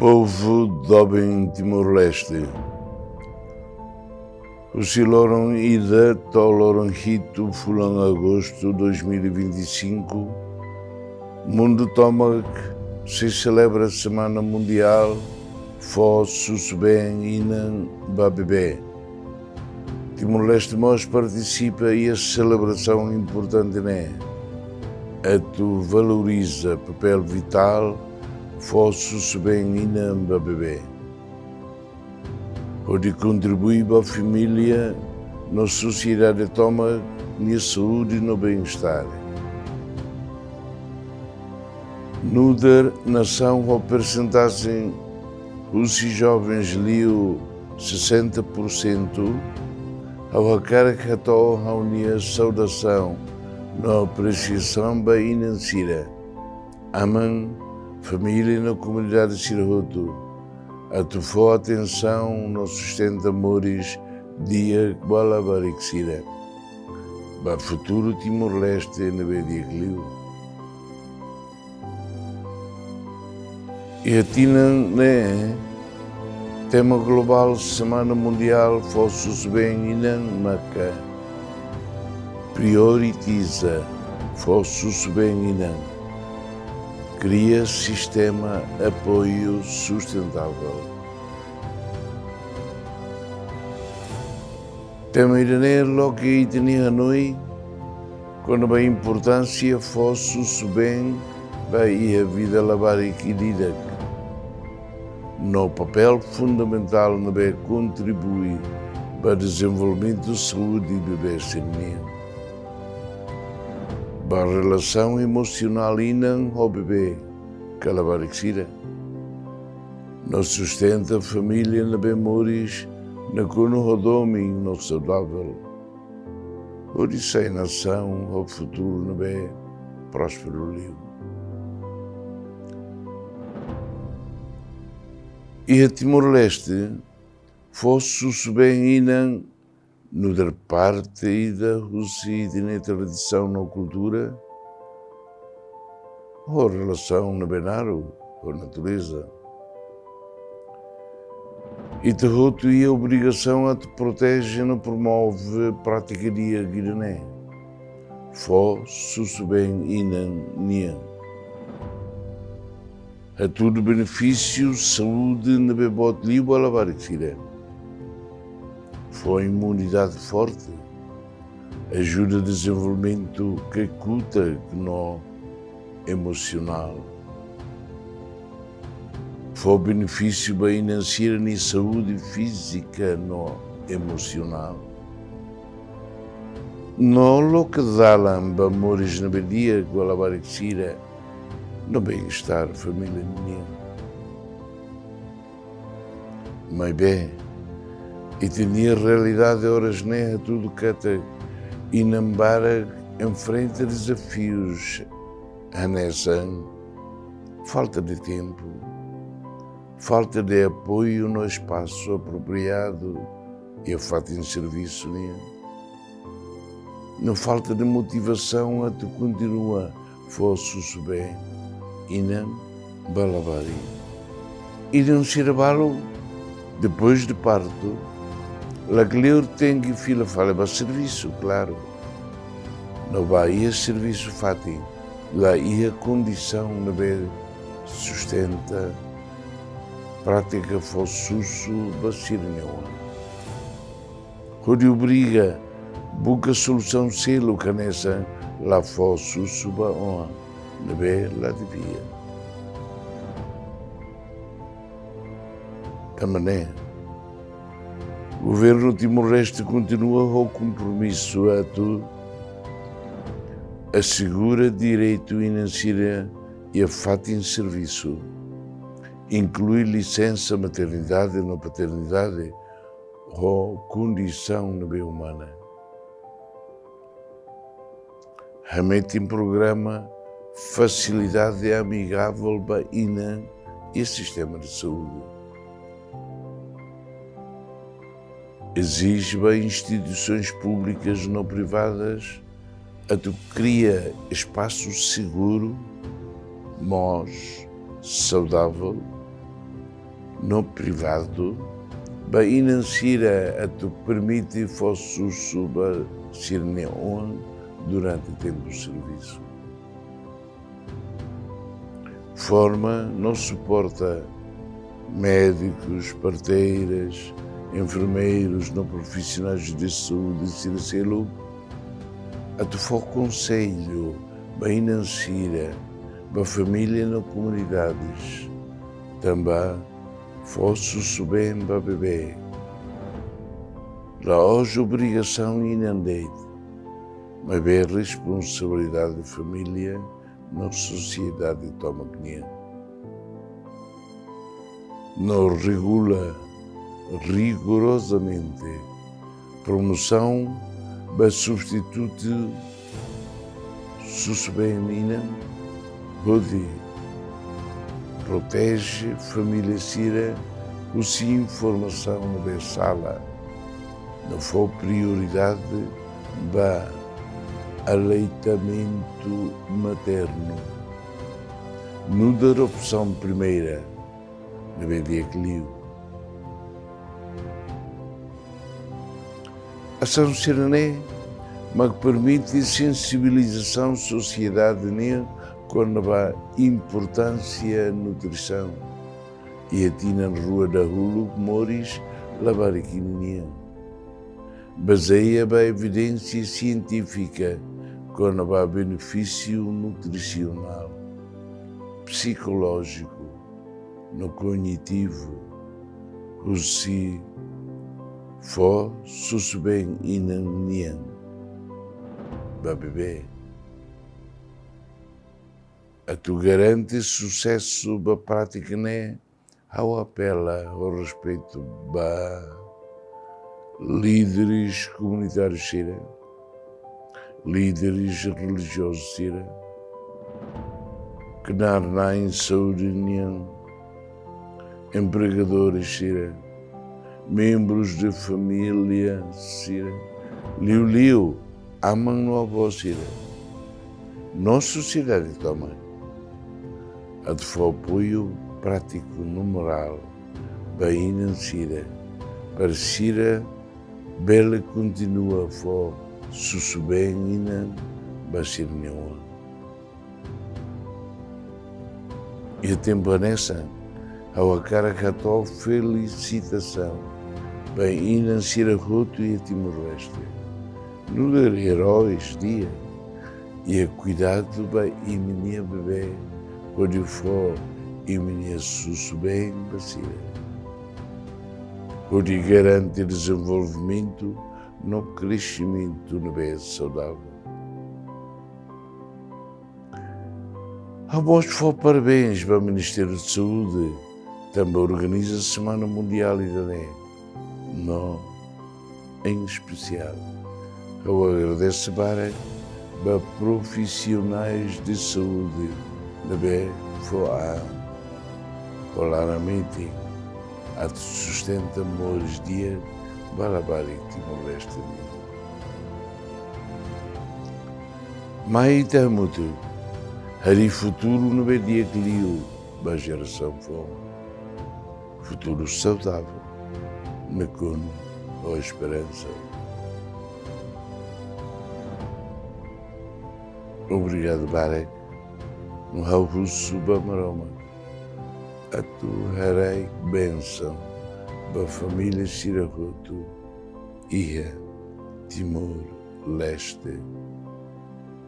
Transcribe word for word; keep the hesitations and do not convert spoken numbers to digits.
Povu doben Timor-Leste. Husi loron ida to'o loron hitu fulan Agostu dois mil e vinte e cinco, mundu tomak sei selebra Semana Mundiál Fó Susubeen Inan ba Bebé. Timor-Leste mós partisipa iha selebrasaun importante ne'e, atu valoriza papél vitál fó susubeen inan ba bebé, hodi kontribui ba família no sosiedade tomak nia saúde no bem-estar. Nu'udar nasaun ho persentajen husi jovens liu sessenta por cento, ha'u hakarak hato'o ha'u-nia saudasaun no apresiasaun ba inan sira, aman, família no komunidade sira hotu, atu fó atensaun no sustenta moris di'ak ba labarik sira, ba futuru Timor-Leste ne'ebé di'ak liu. Iha tinan ne'e, tema globál Semana Mundiál Fó Susubeen Inan maka: prioritiza fó susubeen inan, kria sistema apoiu sustentável. Tema ida-ne'e loke ita-nia hanoin kona-ba importánsia fó susubeen ba iha vida labarik ida-idak, no papél fundamentál ne'ebé kontribui ba dezenvolvimentu saúde bebé sira-nian, ba relasaun emosionál inan ho bebé ka labarik sira, no sustenta família ne'ebé moris nakonu ho domin no saudável, hodi sai nasaun ho futuru ne'ebé prósperu liu. Iha Timor-Leste, fó susubeen inan nu'udar parte ida husi ita-nia tradisaun no kultura, ho relasaun ne'ebé naruk ho natureza. Ita hotu iha obrigasaun atu proteje no promove prátika di'ak ida-ne'e, fó susubeen inan nian. Hatudu benefísiu saúde ne'ebé boot liu ba labarik sira. Fó imunidade forte, ajuda dezenvolvimentu kakutak no emosionál. Fó benefísiu ba inan sira-nia saúde fízika no emosionál. No loke dalan ba moris ne'ebé di'ak ba labarik sira no bem-estar família nian. Maibé, ita-nia realidade oras ne'e hatudu katak inan barak enfrenta dezafius hanesan falta de tempu, falta de apoiu no espasu apropriadu iha fatin servisu nian, no falta de motivasaun atu kontinua fó susubeen inan ba labarik. Inan sira balu, depois de partu, lakleur tenke fila fali ba servisu, klaru. No ba iha servisu fatin, la iha kondisaun ne'ebé sustenta prátika fó susu ba sira-nia oan, hodi obriga buka solusaun seluk hanesan la fó susu ba oan ne'ebé la devia. Tanba ne'e, Governu Timor-Leste kontinua ho kompromisu atu asegura direitu inan sira iha fatin servisu, inklui lisensa maternidade no paternidade, ho kondisaun ne'ebé umana. Hametin programa fasilidade amigável ba inan iha sistema de saúde. Ezije ba instituisoens públikas no privadas atu kria espasu seguru, moos, saudável, no privadu, ba inan sira atu permite fó susu ba sira-nia oan durante tempu servisu. Forma no suporta médikus, parteiras, enfermeirus no profisionais de saúde sira seluk atu fó konsellu ba inan sira, ba família no komunidades. Tanba fó susubeen ba bebé la'ós obrigasaun inan de'it, maibé responsabilidade família no sosiedade tomak nian. No regula rigorozamente promosaun ba substitutu susubeen inan, hodi proteje família sira husi informasaun ne'ebé sala, no fó prioridade ba aleitamentu maternu, nu'udar opsaun primeira ne'ebé di'ak liu. Asaun sira-ne'e mak permite sensibilizasaun sosiedade nian kona-ba importánsia nutrisaun, iha tinan rua dahuluk moris labarik ninian. Bazeia ba evidénsia sientífika kona-ba benefísiu nutrisionál, psikolójiku no kognitivu husi fó susubeen inan nian ba bebé. Atu garante susesu ba prátika ne'e, ha'u apela ho respeitu ba líderes komunitárius sira, líderes relijiozus sira, knaar-na'in saúde nian, empregadores sira, membrus de família sira, liuliu aman no avó sira, no sosiedade tomak, atu fó apoiu prátiku no morál ba inan sira, para sira bele kontinua fó susubeen inan ba sira-nia oan. Iha tempu hanesan, ha'u hakarak hato'o felisitasaun ba inan sira hotu iha Timor-Leste, nu'udar eróis di'ak, iha kuidadu ba imi-nia bebé, hodi fó imi-nia susubeen ba sira, hodi garante dezenvolvimentu no kresimentu ne'ebé saudável. Ha'u mós fó parabéns ba Ministériu de Saúde, tanba organiza Semana Mundiál ida-ne'e. No, em especial, ha'u agradese barak ba profisionais de saúde ne'ebé fó an, klaramente, atu sustenta moris di'ak ba labarik Timor-Leste nian. Mai ita hamutuk harii futuru ne'ebé di'ak liu ba jerasaun foun. Futuru saudável, nakonu ho esperansa. Obrigadu barak, no ha'u husu ba Maromak atu haraik bensaun ba família sira hotu iha Timor-Leste.